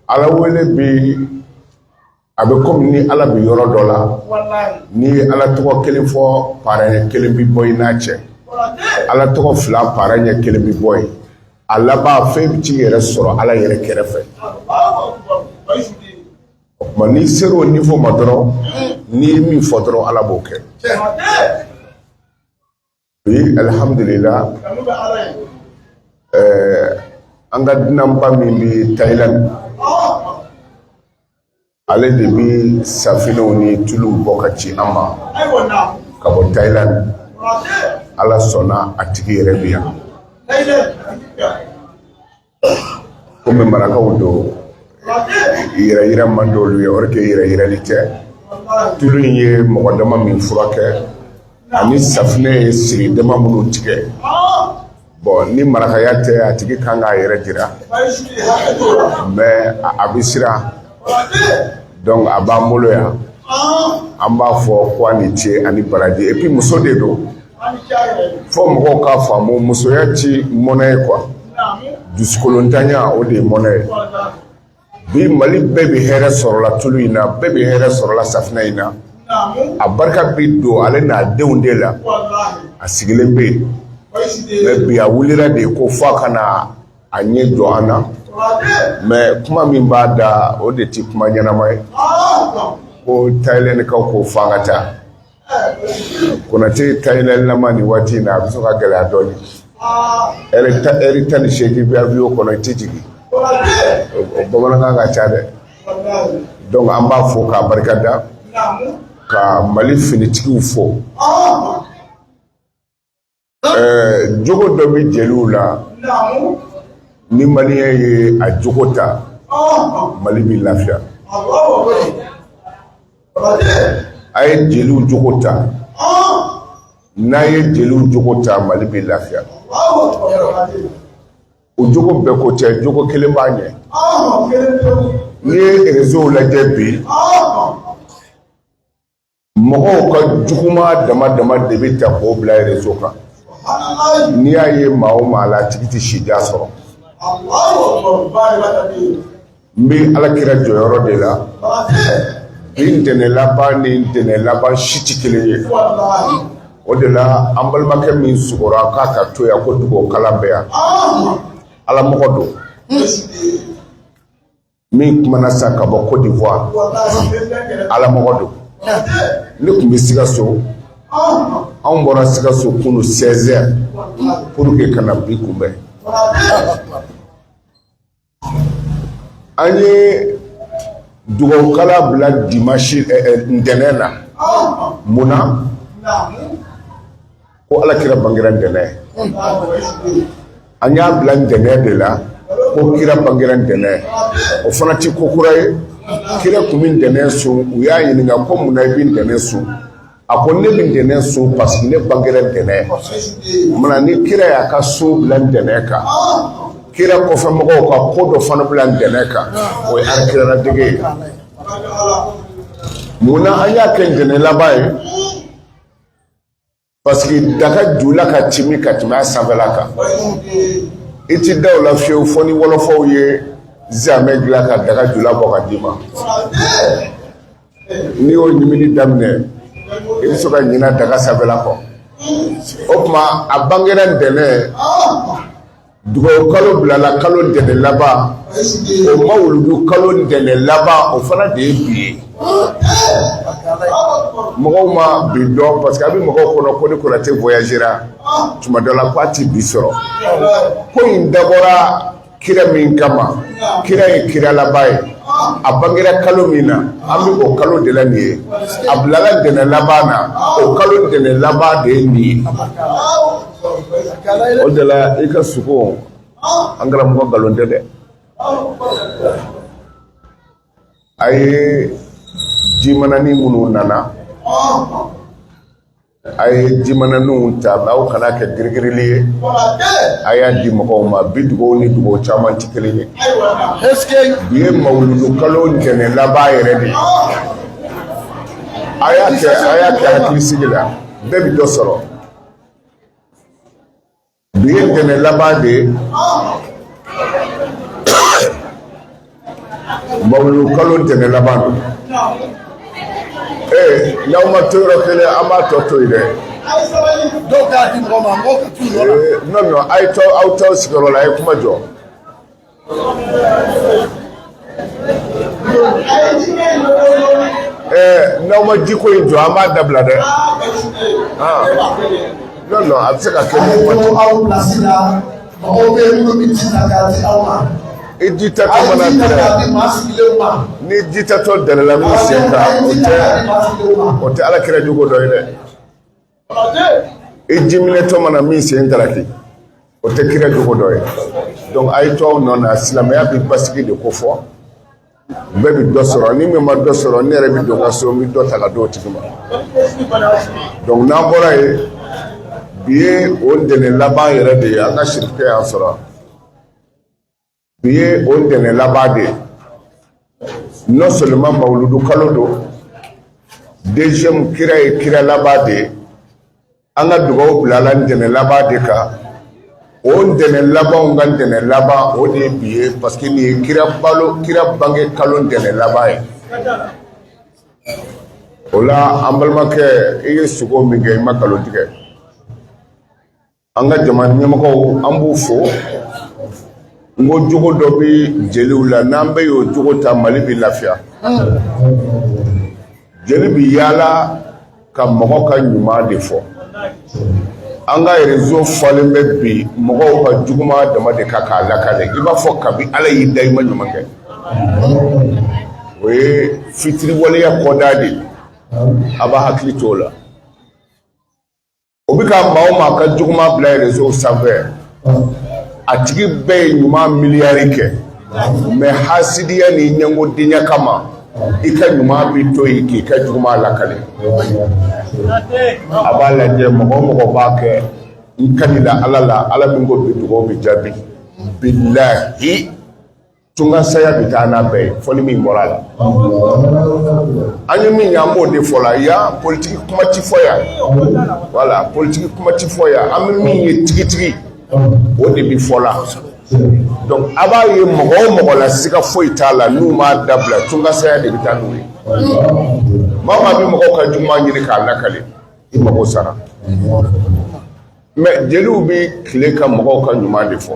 Ala wele bi a bɛ komi ni Ala bɛ yɔrɔ dɔ la, n'i ye Ala tɔgɔ kelen fɔ para ɲɛ kelen bɛ bɔ i n'a cɛ, Ala tɔgɔ fila para ɲɛ kelen bɛ bɔ yen, a laban fɛn bɛ t'i yɛrɛ sɔrɔ Ala yɛrɛ kɛrɛfɛ. O tuma n'i sera o niveau ma dɔrɔn, n'i ye min fɔ dɔrɔn Ala b'o kɛ. Bi alihamudulila an ka dunanba min bɛ Thaïlande, ale de bɛ safinɛw ni tuluw bɔ ka ci an ma ka bɔ Thaïlande. Ala sɔnna a tigi yɛrɛ bɛ yan. Komi marakaw don, yɛrɛ yira man di olu ye, or que yɛrɛ yirali tɛ. Tulu in ye mɔgɔ dama min furakɛ ani safinɛ ye siri dama minnu tigɛ, bon ni marakaya tɛ, a tigi kan k'a yɛrɛ jira, mais a bɛ siran. Donc a b'an bolo yan, an b'a fɔ ko a ni ce ani baraji. Et puis muso de don, fo mɔgɔw k'a faamu, musoya ti mɔnɛ ye quoi, dusukolontanya o de ye mɔnɛ ye. Bi Mali bɛɛ bɛ hɛrɛ sɔrɔla tulu in na, bɛɛ bɛ hɛrɛ sɔrɔla safinɛ in na. A barika bɛ don ale n'a denw de la. A sigilen bɛ yen, mais bi a wulira de ko fo a ka na a ɲɛ jɔ an na. Mais kuma min b'a da, o de tɛ kuma ɲɛnama ye, ko Thaïlandekaw ko fo an ka taa. Konate Thaïlande nin waati in na, a bɛ se ka gɛlɛya dɔɔnin. Ɛri 18 bɛ avion kɔnɔ, i tɛ jigin. O bamanankan ka ca dɛ. Donc an b'a fo k'a barika da, ka Mali finitigiw fo. Jogo dɔ bɛ jeliw la, ni maliyɛn ye a jogo ta, Mali bɛ lafiya. A ye jeliw jogo ta, n'a ye jeliw jogo ta, Mali bɛ lafiya. O jogo bɛɛ ko tɛ, jogo kelen b'a ɲɛ. N'i ye réseau lajɛ bi, mɔgɔw ka juguman dama dama de bɛ ta k'o bila réseau kan. N'i y'a ye maa o maa la, a tigi tɛ sija sɔrɔ. N bɛ Ala kira jɔyɔrɔ de la. Bi ntɛnɛn laban ni ntɛnɛn laban si tɛ kelen ye. O de la, an balimakɛ min sugora k'a ka to yan ko dugawu kalan bɛ yan, Ala mɔgɔ don min kumana sa ka bɔ Côte d'Ivoire, Ala mɔgɔ don. Ne tun bɛ Sikaso, anw bɔra Sikaso kunu 16 heures pour que ka na bi kunbɛn. An ye dugawukala bila dimanche ntɛnɛn na. Mun na? Ko Ala kira bangera ntɛnɛn. An y'a bila ntɛnɛn de la ko kira bangera ntɛnɛn. O fana ti ko kura ye. Kira tun bɛ ntɛnɛn sun. U y'a ɲininka ko mun na i bɛ ntɛnɛn sun? A ko ne bɛ ntɛnɛn sun parce que ne bangera ntɛnɛn. Munna ni kira y'a ka sun bila ntɛnɛn kan, kira kɔfɛ mɔgɔw ka ko dɔ fana bila ntɛnɛn kan, o ye alakiraladege ye. Mun na an y'a kɛ ntɛnɛn laban ye? Parce que daga jula ka timi ka tɛmɛ a sanfɛla kan. I ti da o la fiyewu fo ni wɔlɔfɔw ye zamɛ dilan ka daga jula bɔ ka d'i ma. N'i y'o ɲimini daminɛ, i bɛ se ka ɲina daga sanfɛla kɔ. O tuma a bangera ntɛnɛn, dugawu kalo bilala kalo ntɛnɛn laban, o mawuludu kalo ntɛnɛn laban, o fana de ye bi ye. Mɔgɔw ma bi dɔn parce que a bɛ mɔgɔw kɔnɔ ko ni Konate voyagera tuma dɔ la, k'a ti bi sɔrɔ. Ko in dabɔra kira min kama, kira ye kira laban ye. A bangera kalo min na, an bɛ o kalo de la nin ye. A bilala ntɛnɛn laban na, o kalo ntɛnɛn laban de ye nin ye. O de la i ka sugo, an karamɔgɔ, nkalon tɛ dɛ. A ye jimanani minnu nana, a ye jimananiw ta, mais aw kana kɛ girigirili ye. A y'a di mɔgɔw ma. Bi dugawu ni dugawu caman tɛ kelen ye. Bi ye mawuludu kalo ntɛnɛn laban yɛrɛ de ye. A y'a kɛ, a y'a kɛ hakilisigi la, bɛɛ bɛ dɔ sɔrɔ. Bi ye ntɛnɛn laban de ye. Mawulu kalo ntɛnɛn laban don. Ee, n'aw ma to yɔrɔ kelen, an b'a tɔ to yen dɛ. Dɔw k'a di mɔgɔ ma, mɔgɔw ka t'u nɔ la. Non, non, a ye to aw t'aw sigiyɔrɔ la, a ye kuma jɔ. N'aw ma jiko in jɔ, an b'a dabila dɛ. Non, non, a bɛ se ka kɛ. A ye to aw place la, mɔgɔw bɛ yen minnu bɛ ji ta k'a di aw ma. I ji tatɔ mana dɛrɛ, ni ji tatɔ dɛrɛla min sen kan, o tɛ ala kira jogo dɔ ye dɛ. I ji minɛtɔ mana min sen daraki, o tɛ kira jogo dɔ ye. Donc a ye to aw nɔ na, silamɛya bɛ basigi de ko fɔ. Bɛɛ bɛ dɔ sɔrɔ, ni min ma dɔ sɔrɔ, ne yɛrɛ bɛ don n ka so, n bɛ dɔ ta ka d'o tigi ma. Donc n'an bɔra yen, bi ye o ntɛnɛn laban yɛrɛ de ye, an ka sirikɛ y'an sɔrɔ. Bi ye o ntɛnɛn laban de ye. Non seulement mawuludu kalo don, deuxième kira ye kira laban de ye. An ka dugawu bila la ntɛnɛn laban de kan. O ntɛnɛn labanw ka ntɛnɛn laban, o de ye bi ye, parce que nin ye kira balo, kira bange kalo ntɛnɛn laban ye. O la, an balimakɛ, i ye sogo min kɛ, i ma nkalon tigɛ. An ka jamana ɲɛmɔgɔw, an b'u fo. N ko jogo dɔ bɛ jeliw la, n'an bɛɛ y'o jogo ta, Mali bɛ lafiya. Jeli bɛ yaala ka mɔgɔ ka ɲuman de fɔ. An ka réseau falen bɛ bi mɔgɔw ka juguman dama de kan k'a lakale. I b'a fɔ kabi Ala y'i da, i ma ɲuman kɛ. O ye fitiriwaleya kɔda de ye. A b'a hakili t'o la. O bɛ ka maa o maa ka juguman bila réseau sanfɛ, a tigi bɛɛ ye ɲuman miliyari kɛ, mais hasidiya ni ɲɛngodenya kama, i ka ɲuman bɛ to yen k'i ka juguman lakale. A b'a lajɛ, mɔgɔ o mɔgɔ b'a kɛ, n kalila Ala la, Ala min ko bi dugawu bɛ jaabi, bilahi, tunga saya bɛ taa n'a bɛɛ ye, fo ni min bɔra a la. An ye min ye, an b'o de fɔ la yan. Politiki kuma ti fɔ yan, voilà, politiki kuma ti fɔ yan. An bɛ min ye tigitigi, o de bɛ fɔ la. Donc a b'a ye, mɔgɔ o mɔgɔ la, siga foyi t'a la, n'u m'a dabila, tunga saya de bɛ taa n'u ye. Maa o maa bɛ mɔgɔw ka juguman ɲini k'a lakale, i mago sara. Mais jeliw bɛ tile ka mɔgɔw ka ɲuman de fɔ.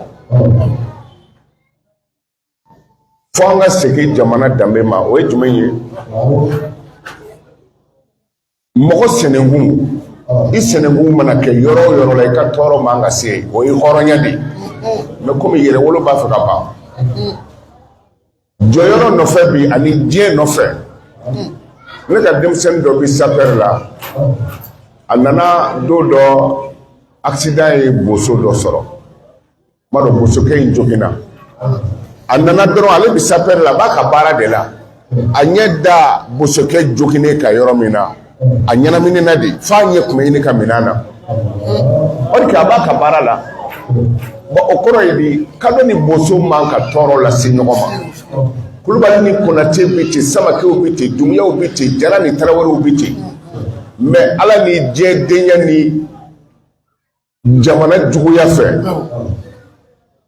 Fo an ka segin jamana danbe ma. O ye jumɛn ye? Mɔgɔ sɛnɛnkun, i sɛnɛnkun mana kɛ yɔrɔ o yɔrɔ la, i ka tɔɔrɔ man ka se, o ye hɔrɔnya de ye. Mais komi yɛrɛwolo b'a fɛ ka ban jɔyɔrɔ nɔfɛ bi ani diɲɛ nɔfɛ, ne ka denmisɛnnin dɔ bɛ sapeur la, a nana don dɔ, accident ye boso dɔ sɔrɔ. M'a dɔn, bosokɛ in joginna. A nana dɔrɔn, ale bɛ sapeur la, a b'a ka baara de la. A ɲɛ da bosokɛ joginnen kan yɔrɔ min na, a ɲɛnaminina de f'a ɲɛ tun bɛ ɲini ka minɛ a na. Or que a b'a ka baara la. Bon, o kɔrɔ ye di? Kadɔ ni boso man ka tɔɔrɔ lase ɲɔgɔn ma. Kulubali ni Konate bɛ ten, Samakew bɛ ten, Dumuyaw bɛ ten, Jara ni Tarawelew bɛ ten. Mais Ala ni diɲɛ denya ni jamana juguya fɛ,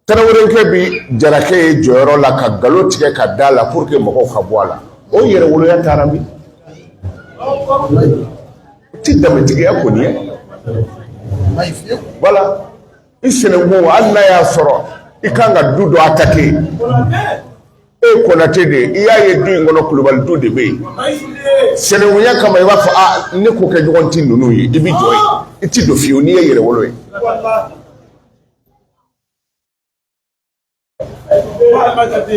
Tarawelekɛ bi Jarakɛ ye jɔyɔrɔ la ka nkalon tigɛ ka da la pour que mɔgɔw ka bɔ a la. O yɛrɛwoloya taara min? O ti danbetigiya kɔni ye. Voilà, i sɛnɛkun, hali n'a y'a sɔrɔ i kan ka du dɔ attaquer, e ye Konate de ye, i y'a ye du in kɔnɔ Kulubali du de bɛ yen, sɛnɛkunya kama i b'a fɔ a ne ko kɛ ɲɔgɔn ti ninnu ye, i bɛ jɔ yen, i ti don fiyewu n'i ye yɛrɛwolo ye.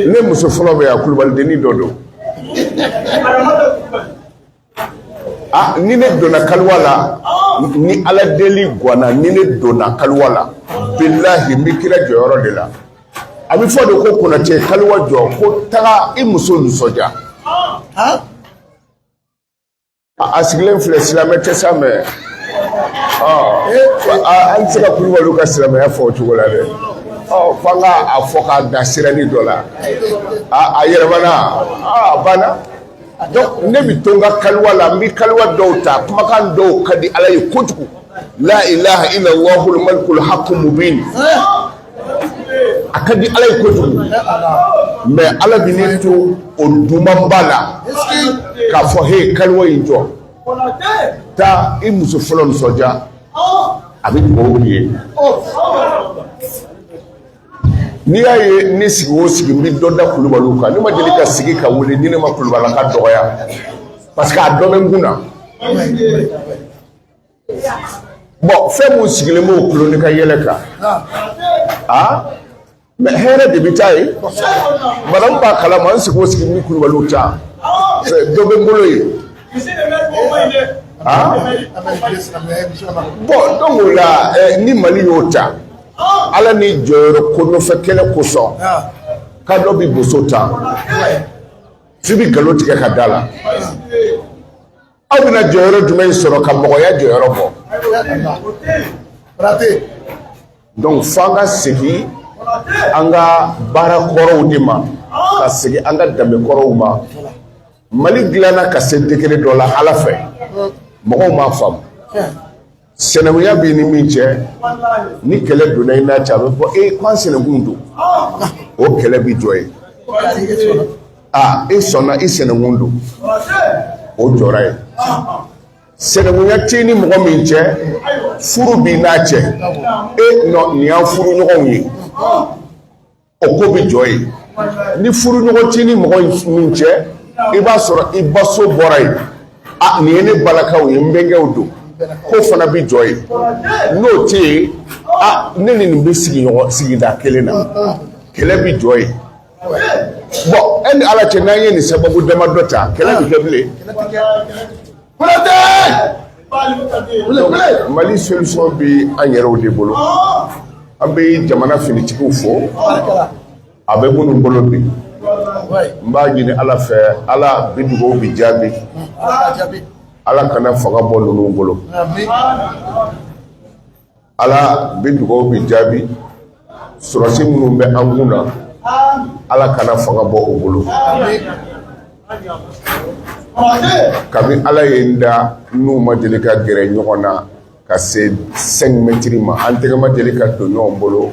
Ne muso fɔlɔ bɛ yan, Kulubalidennin dɔ don. Ah, ni ne donna kaliwa la, ni Ala deli ganna, ni ne donna kaliwa la, bilahi, n bɛ kira jɔyɔrɔ de la. A bɛ fɔ de ko Konate, kaliwa jɔ, ko taga i muso nisɔndiya. A sigilen filɛ, silamɛ tɛ sa, mais an tɛ se ka Kulubaliw ka silamɛya fɔ o cogo la dɛ. Ɔ, f'an ka a fɔ k'a da sirani dɔ la. A yɛlɛmana, a banna. Donc ne bɛ to n ka kaliwa la, n bɛ kaliwa dɔw ta, kumakan dɔw ka di Ala ye kojugu. La ilaha illallahu malikul haqqu mubin, a ka di Ala ye kojugu. Mais Ala bɛ ne to o dumanba la k'a fɔ he, kaliwa in jɔ, taa i muso fɔlɔ nisɔndiya, a bɛ dugawu k'i ye. N'i y'a ye ne sigi o sigi, n bɛ dɔ da kulubaliw kan. Ne ma deli ka sigi ka wuli ni ne ma kulubalaka dɔgɔya, parce que a dɔ bɛ n kun na. Bon, fɛn mun sigilen b'o kulo ni ka yɛlɛ kan, ah, mais hɛrɛ de bɛ taa yen. Madame b'a kalama, n sigi o sigi, n bɛ kulubaliw ta, dɔ bɛ n bolo yen. Ah, bon, donc o la, ni Mali y'o ta, Ala ni jɔyɔrɔ ko nɔfɛ kɛlɛ kosɔn, ka dɔ bɛ boso ta, f'i bɛ nkalon tigɛ ka da la. Aw bɛna jɔyɔrɔ jumɛn sɔrɔ ka mɔgɔya jɔyɔrɔ bɔ? Donc f'an ka segin an ka baara kɔrɔw de ma, ka segin an ka danbe kɔrɔw ma. Mali dilanna ka se degré dɔ la Ala fɛ, mɔgɔw m'a faamu. Sinankunya b'i ni min cɛ, ni kɛlɛ donna i n'a cɛ, a bɛ fɔ e ko an sinankun don, o kɛlɛ bi jɔ yen. Aa, e sɔnna i sinankun don, o jɔra yen. Sinankunya t'i ni mɔgɔ min cɛ, furu b'i n'a cɛ, e nɔ nin y'an furu ɲɔgɔnw ye, o ko bɛ jɔ yen. Ni furu ɲɔgɔn t'i ni mɔgɔ min cɛ, i b'a sɔrɔ i baso bɔra yen, a nin ye ne balakaw ye, n bɛnkɛw don, ko fana bɛ jɔ yen. N'o tɛ yen, a ne ni nin bɛ sigi ɲɔgɔn sigida kelen na, kɛlɛ bɛ jɔ yen. Bon, e ni Ala cɛ, n'an ye nin sababu damadɔ ta, kɛlɛ bɛ kɛ bilen. Mali solution bɛ an yɛrɛw de bolo. An bɛ jamana finitigiw fo, a bɛ minnu bolo bi. N b'a ɲini Ala fɛ, Ala bi dugawu bi jaabi, Ala kana fanga bɔ ninnu bolo. Ala bi dugawu bi jaabi, sɔrɔsi minnu bɛ an kun na, Ala kana fanga bɔ o bolo. Kabi Ala ye n da, n'u ma deli ka gɛrɛ ɲɔgɔn na ka se 5 mètres ma, an tɛgɛ ma deli ka don ɲɔgɔn bolo.